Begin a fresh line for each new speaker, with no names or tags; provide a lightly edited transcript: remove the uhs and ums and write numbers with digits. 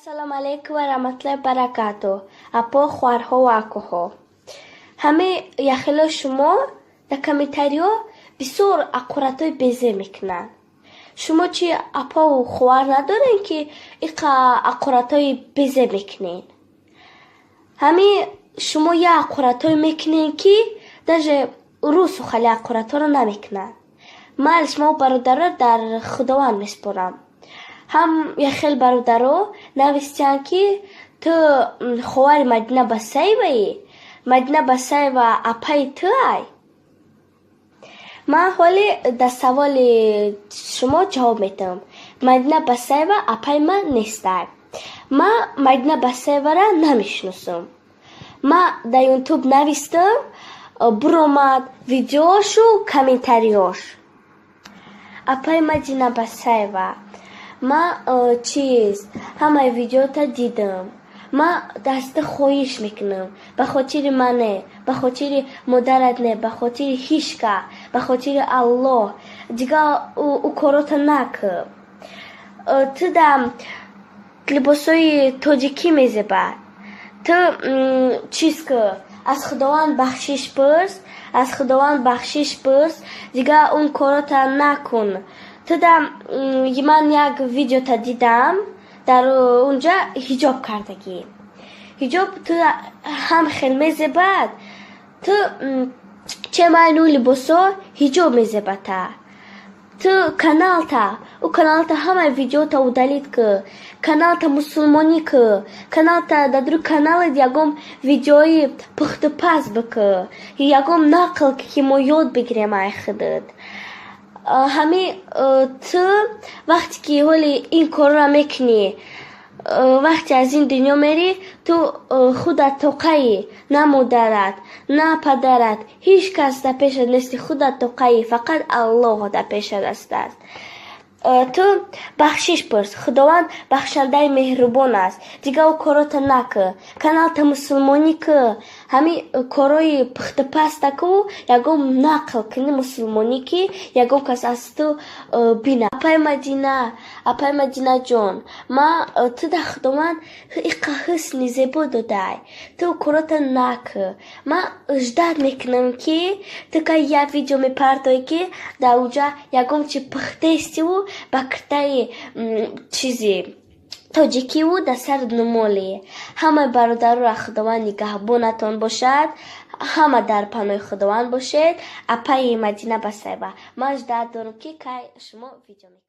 Ассалому алайкум ва раҳматуллоҳи баракату. Апо, хоҳарҳо ва акоҳо. Ҳамаи яхело шумо дар комментариҳо бисёр аққуратҳои безеб мекунанд. Шумо чи, апову хоҳар надорем, ки иқа аққуратҳои безеб мекунед? Ҳамин шумо як аққуратҳое мекунед, ки даже русу хали аққуратҳоро намекунанд. Майли, шумо бародаро дар Худованд месупорам. Ҳам яхел бародаро навистиянд, ки ту хоҳари Мадина Басаеваӣ, Мадина Басаева апаи ту ай. Ман ҳоле дар саволи шумо ҷавоб медиҳам. Мадина Басаева апаи ман нестай. Ман Мадина Басаевара намешиносам. Ман дар Ютуб навистам, буромад видеошу комментариёш. Апаи Мадина Басаева, ман чиз, ҳамаи видеота дидам. Ман даста хоҳиш мекунам, ба хотири ман не, ба хотири модарат не, ба хотири ҳеҷ кас, ба хотири Аллоҳ, дигар ӯ корота накун. Ту да либосҳои тоҷикӣ мезебад. Ту чиз ку, аз Худованд бахшиш пурс, аз Худованд бахшиш пурс, дигар он корота накун. Ту да ман як видеота дидам, дар унҷа ҳиҷоб кардагӣ. Ҳиҷоб ту ҳам хел мезебад, ту че майли ӯ либосҳо ҳиҷоб мезебата. Ту каналта, ӯ каналта ҳамаи видеота удалить ку, каналта мусулмонӣ ку, каналта дар рӯи каналат ягон видеои пухтупаз бикӯ, ягон нақл ки мо ёд бигирем ай худат. Ҳамин ту вақте ки ҳоли ин корро мекунӣ, вақте аз ин дунё мерӣ, ту худат тоқаӣ, на модарат, на падарат, ҳеҷ кас дар пешат нести, худат тоқаӣ, фақат Аллоҳ дар пешат астааст. Ту бахшиш пурс, Худованд бахшандаи меҳрубон аст. Дигар ӯ корота накӯ, каналта мусулмонӣ кӯ, ҳамин корҳои пухтупаста кӯ, ягон нақл кунӣ мусулмонӣ, ки ягон кас аз ту бинад. Апаи Мадина, апаи Мадинаҷон, ман ту дар Худованд иқа ҳусни зебо додай, ту корота накӯ. Ман ждать мекунам, ки ту кай як видео мепартоӣ, ки дар уҷа ягон чи пухтестиву ба киртаи чизи тоҷикиву дар сари нумолӣ. Ҳамаи бародароро Худованд нигаҳбонатон бошад, ҳама дар паноҳи Худованд бошед. Апаи Мадина Басаева, ман ждать дорам, ки кай шумо видео мекунед.